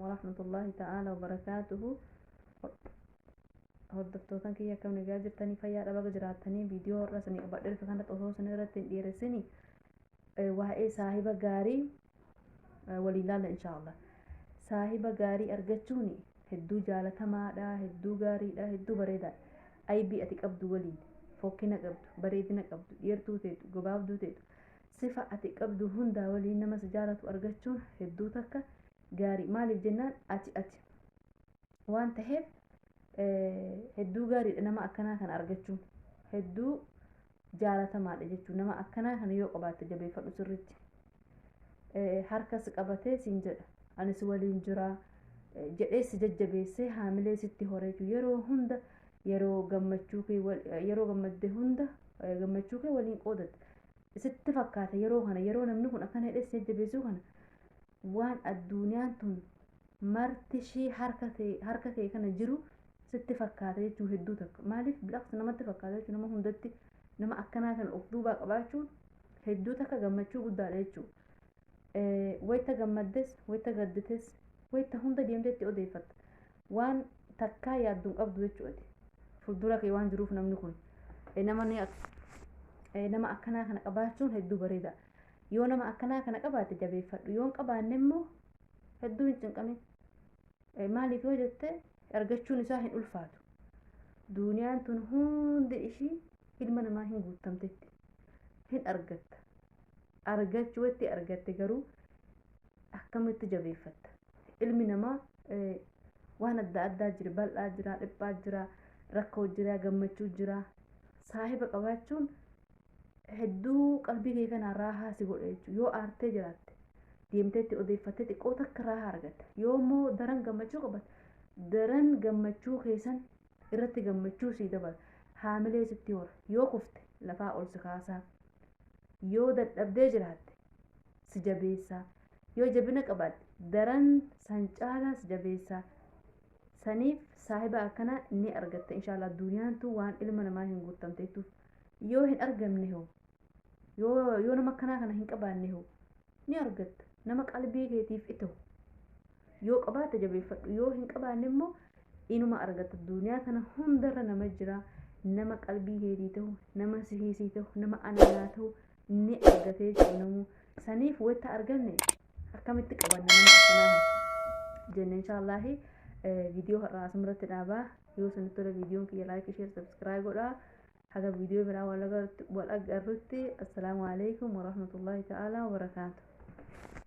Warahmatullahi ta'ala wabarakaatuhu. Hordoftootan kiyya, akkam nagaa jirtanii? Fayyaa dhabaga jiraattanii? Viidiyoo har'a isinii qabadhee dhufe kanatti osoo isin irratti hin dheeressini, waa'ee saahiba gaarii waliin ilaalla, inshaallah. Saahiba gaarii argachuun hedduu jaalatamaadha, hedduu gaariidha, hedduu bareedaadha. Aybii ati qabdu waliin, fokkina qabdu, bareedina qabdu, dheertuu teetu, gabaabduu teetu, sifa ati qabdu hundaa waliin nama si jaalatu argachuun hedduu takka gaarii. Maaliif jennaan, ati waan taheef hedduu gaariidha. Nama akkanaa kana argachuun hedduu jaalatamaadha jechuudha. Nama akkanaa kana yoo qabaatte, jabeeffadhu sirriitti. Harkas qabatee siin jedha, "Ani si waliin jira" jedhee si jajjabeessee haamilee sitti horeetu, yeroo hunda, yeroo gammachuu kee, yeroo gammadde hunda gammachuu kee waliin qoodatte sitti fakkaata. Yeroo kana, yeroo namni kun akkana jedhee si jajjabeessuu kana, waan addunyaan tun marti ishii harka kee kana jiru sitti fakkaata jechuu hedduu takka. Maaliif bilaqsa namatti fakkaata jechuu. Nama hundatti nama akkanaa kana of duubaa qabaachuun hedduu takka gammachuu guddaadha jechuu. Wayita gammaddes, wayita gaddites, wayita hunda deemtee itti odeeffatta. Waan takkaa yaadduun qabdu jechuudha fuuldura kee waan jiruuf. Namni kun nama akkanaa kana qabaachuun hedduu bareeda. Yoo nama akkanaa kana qabaatte, jabeeffadhu. Yoo hin qabaanne immoo, hedduu hin cinqamin. Maaliif yoo jette, argachuun isaa hin ulfaatu. Duuniyaan tun hundi ishii ilma namaa hin guutamtetti, hin argatta. Argachuu itti argatte garuu akkamitti jabeeffatta? Ilmi namaa waan adda addaa jira, bal'aa jira, dhiphaa jira, rakkoo jira, gammachuu jira. Saahiba qabaachuun hedduu qalbii kee kana raahaa si godha jechuudha. Yoo aartee jiraatte, deemtee itti odeeffattee xiqqoo takka raahaa argatta. Yoo immoo daran gammachuu qabatte, daran gammachuu keessan irratti gammachuu sii dabala, haamilee sitti hora. Yoo kufte, lafaa ol si kaasaa. Yoo dadhabdee jiraatte, si jabeessaa. Yoo jabina qabaatte, daran san caalaa si jabeessaa. Saniif saahiba akkanaa ni argatta, inshaallah. Duniyaan tun waan ilma namaa hin guutamteettuuf. Yoo hin argamne hoo, yoo nama akkanaa kana hin qabaanne hoo? Ni argatta. Nama qalbii keetiif ita'u yoo qabaatte, jabeeffadhu. Yoo hin qabaanne immoo, inuma argatta. Duniyaa kana hundarra nama jira. Nama qalbii keetii ta'u, nama sihiisii ta'u, nama ananaa ta'u ni argatee jechuudha namuu. Saniif wayita arganne akkamitti qabanna nama akkanaa kana jenne, inshaallahi. Viidiyoo har'aa asumarratti dhaabaa. Yoo isinitti tole viidiyoon kiyya, like, share, subscribe godhaa. Haga viidiyoo biraa wal agarrutti, assalaamu alaikum warahmatullahi ta'ala wabarakaatu.